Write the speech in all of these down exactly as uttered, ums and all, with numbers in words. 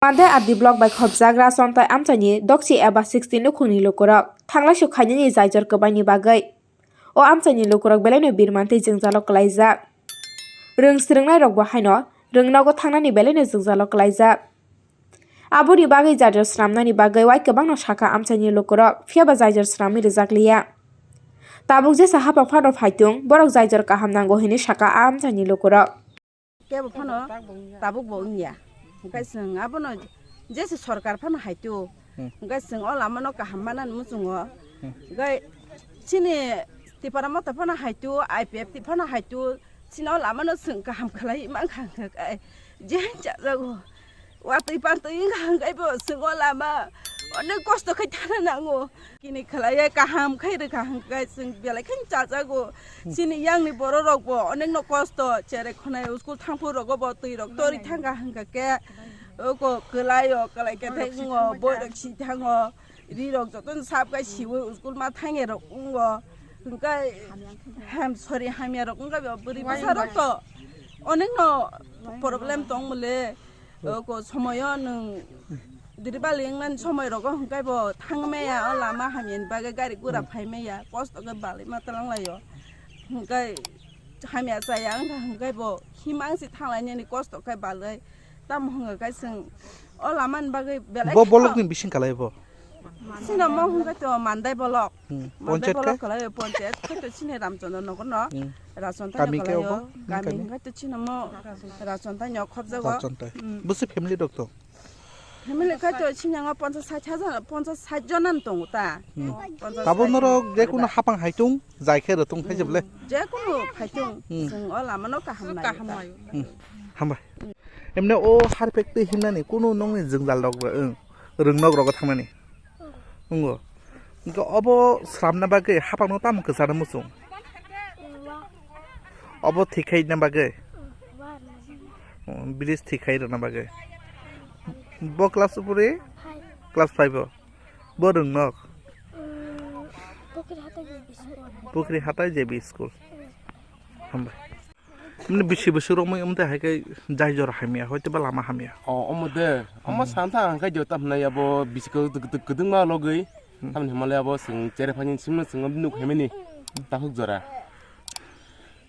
Mandai R D block bai khopjak Rajchontai amchaini dokchi eba sixty nukhungni lukurok thanglaisu khainani jaijor kwbaini bagwi. O amchaini lukurok belaino birmantwi jwngjalo kwlaijak. Rwng swrwngnairokbo haino rwngnogo thangnani belaino jwngjalo kwlaijak. Aboni bagwi jaijor swnamnani bagwi wai kwbangno sakha amchaini lukurok, phiyaba jaijor swnamwi rwjakliya. Tabuk jesa haphang phano phaitung, borok jaijor kaham nango hinwi sakha a amchaini lukurok. Kebo phano tabuk bo wngya. Hwnkhe chwng abono jesa sorkar phano haitu. Hmm. Hwnkhe chwng o lamano kaham manani muchungo. Hmm. Hwnkhe chini Tipra Motha phano haitu, I P F T phano haitu, chini o lamano chwng kaham khlai mankha hwnkhe je chajago. Watwi pantwi wngkha hwnkhe bo chwng o lama onek kosto khai thana nango. Kini khlaiya kaham khai rwkha hwnkhe chwng belai kheno chajago. Chini yangni bororokbo onekno kosto, cherai khwnai school thangphuru rogo bo twi rok tori thangkha hwnkha khe oko kwlaio, kwlai khe thai wngo, boi rok si thango, ri rok jotono sap khai siwi school ma thangya rok wngo. Hwnkhe ham, sorry, hamya rok wngkha bo bwrwi bwsa rok to onekno problem tong mole. Oko somoyo nwng diri bali wngnani somoi rogo hwnkhe bo thangmaya o lama hamyani bagwi gari gura phaimaya kosto khe balwi ma twlang laio. Hwnkhe hamya chaya wngkha hwnkhe bo himang se thanglainani kosto khe balwi tamo hwnkha khe chwng o lamani bagwi belai Bo kheno bolokni bising kalai bo. Sino mo hwnkhe to Mandai bolok. Hmm. Mandai Ponchayat bolok khe? Kalai ponchayat khe to sini Ramchandra Nagar no. Hmm. Rajchontai Kami no khe kalai obo? O. Kami Kami? Hwnkhe to sini mo Rajchontai no khobjago. Rajchontai. Hmm. Busi family rok to? Family khe to sini ngo ponchas sait hajar, ponchas sait jona no tongo ta. Hmm. Ponchas Tabuk sait. Norok je kuno hapang haitung jai khe rwtung phai jebole. Hmm. Je kuno phaitung Hmm. Chwng o lama no kaham nai. Kaham nai. Hmm. Hambai. Emne o harpek twi himnani kuno nongni jwngjal rok rw-, wng, rwngnok rogo thangnani. Wngo. Hwnkhe obo sramna bagwi hapangno tamo kwchana muchung? Obo thik khaina bagwi? Oh, bridge thik khai rwna bagwi. Bo class o puri? Class five o. Bo rwngnok? Pukhri Hatai J B school. Hambai. Mane bisi bisi romwi wngte hai khe jai jora hamya, hoite ba lama hamya. O, omo de, omo Hmm. Santa ang khe jota hwnai abo bisi kwdwk-, kwdwk-, kwdwkma logwi, Hmm. Tamni hwnmale abo chwng cherai phani simno chwng nuk haimani takhuk jora.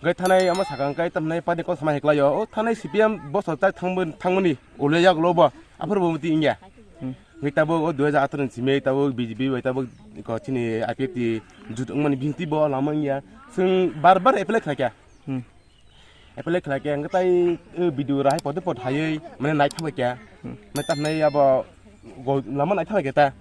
Gai thanai omo sakang kai tamnai party kok sama heklaio, o thanai C P M bosor tai thangmani, ulo yak lobo, aphuru bo muti ingya. Hmm. Gai tabo o dui hajar atharo ni simi tabo B J P bai tabo ko chini I P F T jut wngmani bihikti bo lama wngya. Chwng bar bar apply khlaikha. Hmm. Apply khlai khe hwnkhe tai, eh, video rai pode pod haiwi mane naithok khe. Hmm. Nai tamnai abo go lama naithok khe ta.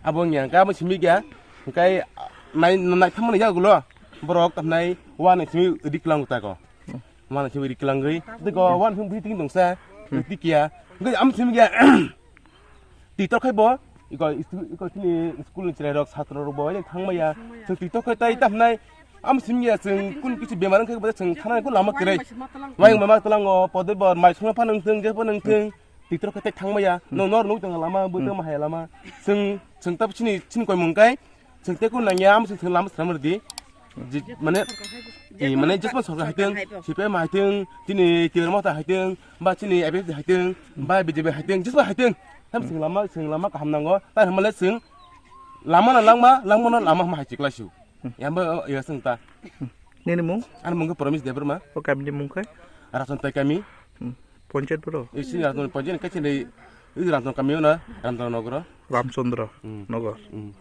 Abo wngya hwnkhe abo simi khe hwnkhe nai naithok mani yagulo borok tamnai uanai simi dik lang ta ko. Hmm. Uanai simi dik langwi tiko uan simi biting dongsa. Hmm. Dik ya. Hwnkhe am simi khe Tito khai bo, iko istu-, iko chini school ni chwrai rok, satro rok bo, thang maya. Chwng tito khai tai tam nai. Am sim ya chwng kun kichu bemar wngkha bo chwng thana ko lama kwrwi. Wayang mama tlango, pode bor, mai songma phan wngthung, je phan wngthung. Tito khai tai thang maya. No nor nuk tong lama, bo tong mahai lama. Chwng, chwng tab chini, chini koi mung kai. Chwng te kun nang ya, am chwng lama sram rwdi. Ji-, mane, eh, mane, jesma sorkar haiteng, C P M haiteng, chini Tipra Motha haiteng, ba chini I P F T haiteng, ba B J P haiteng, jesma haiteng. Tam chwng lama, chwng lama kaham nango, ta hwnmale chwng lama no langma, langma no lama hama hai chikla su. Yamba, ya chwng ta. Nini mung? Ani mung khe Promise Debbarma. O kami ni mung khe? Rasan tai kami. Hmm. Ponchayat boro? Isi Rasan ponchayat khe chini, isi Rasan kami na, Rasan Nogro. Ramchandra Hmm. Nagar. Hmm.